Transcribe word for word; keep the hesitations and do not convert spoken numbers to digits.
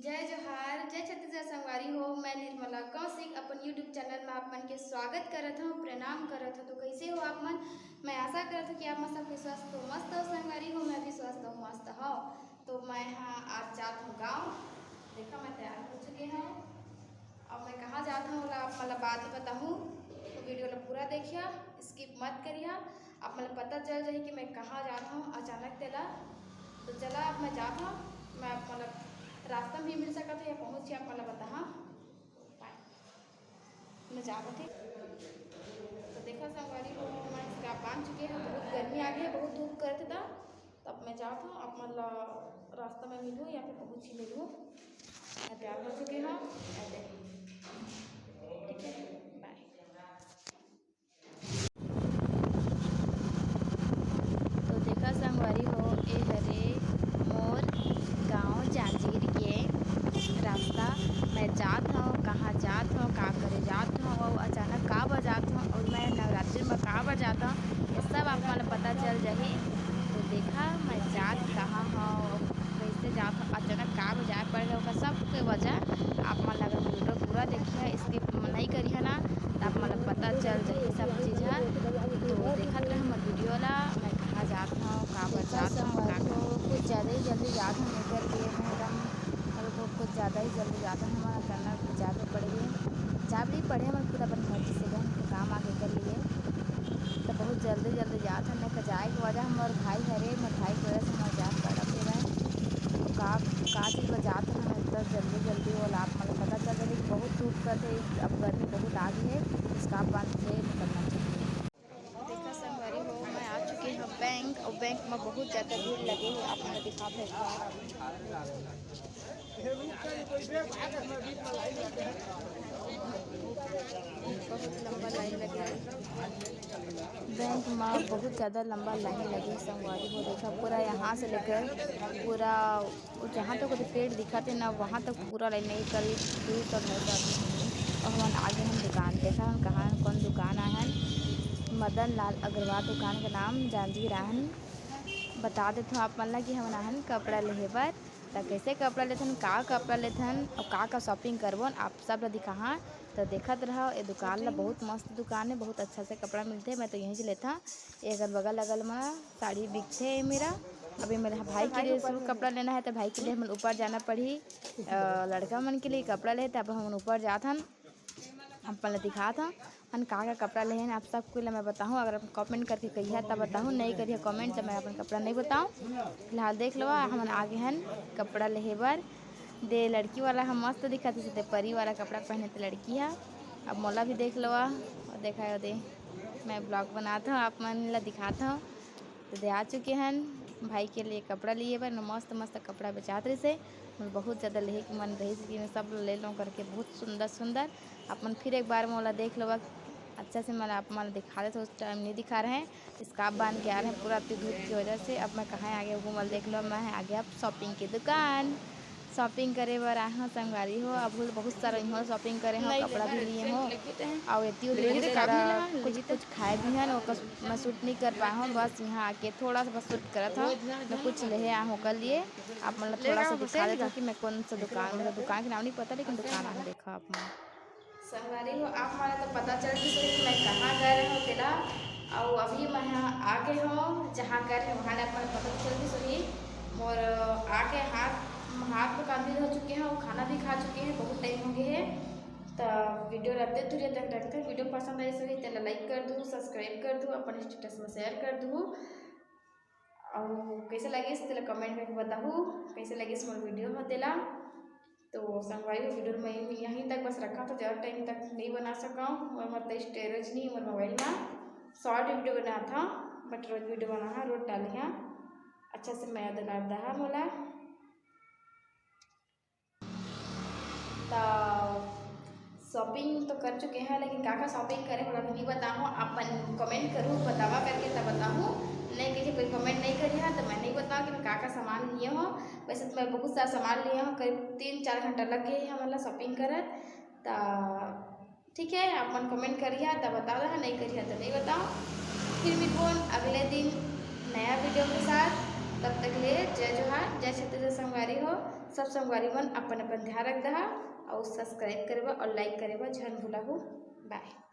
जय जोहार, जय छत्तीसगढ़ संगवारी हो। मैं निर्मला कौशिक अपन YouTube चैनल में आप मन के स्वागत करत हूँ, प्रणाम करत हूँ। तो कैसे हो आप मन? मैं आशा करत हूँ कि आप मन सबके स्वस्थ हो, मस्त हो संगवारी हो। मैं भी स्वस्थ हूँ, मस्त हूँ। तो मैं हाँ आज जात हूँ गाँव। देखा मैं तैयार हो चुके हूँ। अब मैं कहाँ जात हूँ ओला आप मन ला बाद में बताहूँ। तो वीडियो ला पूरा देखिया, स्किप मत करिया। आप मन ला पता चल जाही कि मैं कहाँ जात हूँ अचानक तेला। तो चला अब मैं जात हूँ। मैं आप मन ला रास्ता में ही मिल सकत है या पहुँच के आप मन ला बताहा। बाय। मैं जावत हूँ। तो देखा संगवारी हो, मैं स्कार्फ बांध चुके हूँ। बहुत गर्मी आ गई है, बहुत धूप करत था। तब मैं जात हूँ, आप मन ला रास्ता में मिलूँ या फिर पहुँच ही मिलूँ। मैं तैयार हो चुके हूँ। ठीक है, बाय। तो देखा संगवारी हो, ए हरे मोर गांव जांजगीर के रास्ता। मैं जात हूँ, कहाँ जात हूँ, का करे जात हूँ, और अचानक का बर जात हूँ, और मैं नवरात्रि में का बर जात हूँ, ये सब आप मन ला पता चल जाही। तो देखा मैं जात कहाँ हूँ, कैसे जात हूँ, अचानक का बर जाए पड़ गया, ओकर सब के वजह आप मन ला अगर वीडियो पूरा देखिए, स्किप नहीं करिए ना, तो आप मन ला पता चल जाही सब चीज़ ह। तो देखत रहे हमर वीडियो ला, मैं कहाँ जात हूँ, का बर जात हूँ, का संगवारी हो, कुछ ज़्यादा ही जल्दी जात हूँ, एकर लिए मैं एकदम मतलब कुछ ज़्यादा ही जल्दी जात हूँ। हमारा करना जाबे पड़ही, जाबे पड़ही हमर खुद अपन मर्जी से, हमके काम आगे कर लिए। तो बहुत जल्दी जल्दी जात हन, नहीं तो जाए के वजह हमर भाई हरे, मोर भाई के वजह से हमर जाए पड़त हे। तो का का चीज बर जात हन इतना जल्दी जल्दी, ओला आप मन ला पता चल जाही कि बहुत धूप करथे। अब गर्मी बहुत आ गई है, स्कार्फ बांध के निकलना चाहिए। देखा संगवारी हो, मैं आ चुके हूँ बैंक, और बैंक में बहुत ज़्यादा भीड़ लगे है। आप मन ला दिखात हूँ एक बार। बहुत लंबा लाइन लगे है। बैंक में बहुत ज़्यादा लंबा लाइन लगे संगवारी हो। देखा पूरा यहाँ से लेकर पूरा वो जहाँ तक ओकर पेड़ दिखत हे ना, वहाँ तक पूरा लाइन लगे, करीब दो सौ ढाई सौ आदमी होंगे। और हमन आगे हम दुकान देखा, हम कहाँ कौन दुकान आए हन, मदन लाल अग्रवाल दुकान के नाम जांजगीर आए हन। बता देथों आप मन ला कि हमन आए हन कपड़ा लेहे बर। त कैसे कपड़ा लेथन, का कपड़ा लेथन और का का शॉपिंग करबोन, आप सब ला दिखाहा। तो देखत रहा, ये दुकान ला बहुत मस्त दुकान है, बहुत अच्छा से कपड़ा मिलथे। मैं तो यहीं से लेथा। एकर बगल अगल मा साड़ी बिकथे मेरा। अभी मेरे भाई के लिए सिर्फ कपड़ा लेना है, तो भाई के लिए हमन ऊपर जाना पड़ही। अ, लड़का मन के लिए कपड़ा लेहे, तब हमन ऊपर जात हन। आप मन ला दिखात हन, हमन का का कपड़ा लेहे हन, आप सब कोई ला मैं बताहूँ। अगर आप कमेंट करके कहिया, तब बताहूँ, नहीं करिया कमेंट, तब मैं अपन कपड़ा नहीं बताऊँ। फिलहाल देख लो, हमन आगे हन कपड़ा लेहे बर। दे लड़की वाला ह मस्त दिखत हे, ते परी वाला कपड़ा पहने ते लड़की ह। अब मोला भी देख लो, और देखा दे, मैं ब्लॉग बनात हूँ, आप मन ला दिखात हूँ। तो दे आ चुके हन भाई के लिए कपड़ा लिए बर, न मस्त मस्त कपड़ा बेचात रहिस हे। मोर बहुत ज़्यादा लेहे के मन रहिस कि मैं सब ले लूँ करके, बहुत सुंदर सुंदर। आप मन फिर एक बार मोला देख लो, अच्छा से मैं आप मन ला दिखा देते, उस टाइम नहीं दिखा रहे हैं, स्कार्फ बांध के आ रहे हैं पूरा अति धूप की वजह से। अब मैं कहाँ आगे घूमल देख लो, मैं आगे अब शॉपिंग की दुकान। शॉपिंग करे बर आए हो संगवारी हो, अब बहुत सारा इहाँ शॉपिंग करे हो, कपड़ा भी लिए हो, और एती उती बहुत सारा कुछ कुछ खाए भी हन, ओकर मैं शूट नहीं कर पाए हो, बस यहाँ आके थोड़ा सा बस शूट करत हो। मैं कुछ लेहे आए हो ओकर लिए, आप मन ला थोड़ा सा दिखा देता हूँ कि मैं कौन सा दुकान, मतलब दुकान के नाम नहीं पता, लेकिन दुकान आए देखा आप मन। संगवारी हो, आप मन ला तो पता चल गिस होही कि मैं कहाँ गए रहे हो तेला, अउ अभी मैं ह आगे हो, जहाँ गए रहे वहाँ ले आप मन ला पता चल गिस होही। मोर आके हाथ, हाथ तो काफी हो चुके हैं, खाना भी खा चुके हैं, बहुत टाइम हो गए है। तो वीडियो रखते तुरिया तक रखते, वीडियो पसंद आइस होही तेला लाइक कर दू, सब्सक्राइब कर दू, अपन स्टेटस में शेयर कर दू। अउ कैसे लगिस तेला कमेंट करके बताहू, कैसे लगिस मोर वीडियो हो तेला। तो संगवारी हो, वीडियो मैं यहीं तक बस रखा था, ज़्यादा टाइम तक नहीं बना सका हूँ, और मतलब स्टोरेज नहीं मोर मोबाइल में। शॉर्ट वीडियो बना था, बट रोज वीडियो बना है, रोज डाली है। अच्छा से मया दुलार दहा मोला। तो शॉपिंग तो कर चुके हैं, लेकिन का का शॉपिंग करे, ओला भी नहीं बताहूँ। आप मन कमेंट करू, बतावा करके तब बताहूँ। नहीं करिए, कोई कमेंट नहीं करिए तो मैं नहीं बताऊँ कि मैं का का सामान लिए हूँ। वैसे तो मैं बहुत सारा सामान लिए हूँ, करीब तीन चार घंटा लग गए हैं मतलब शॉपिंग करत। तो ठीक है, आप मन कमेंट करिए तो बताओ, नहीं करिए तो नहीं बताओ। फिर मिलबोन अगले दिन नया वीडियो के साथ। तब तक ले जय जोहार, जय छत्तीसगढ़ संगवारी हो। सब संगवारी मन अपन अपन ध्यान रख दहा, और सब्सक्राइब करे बर और लाइक करे बर झन भुलाहू। बाय।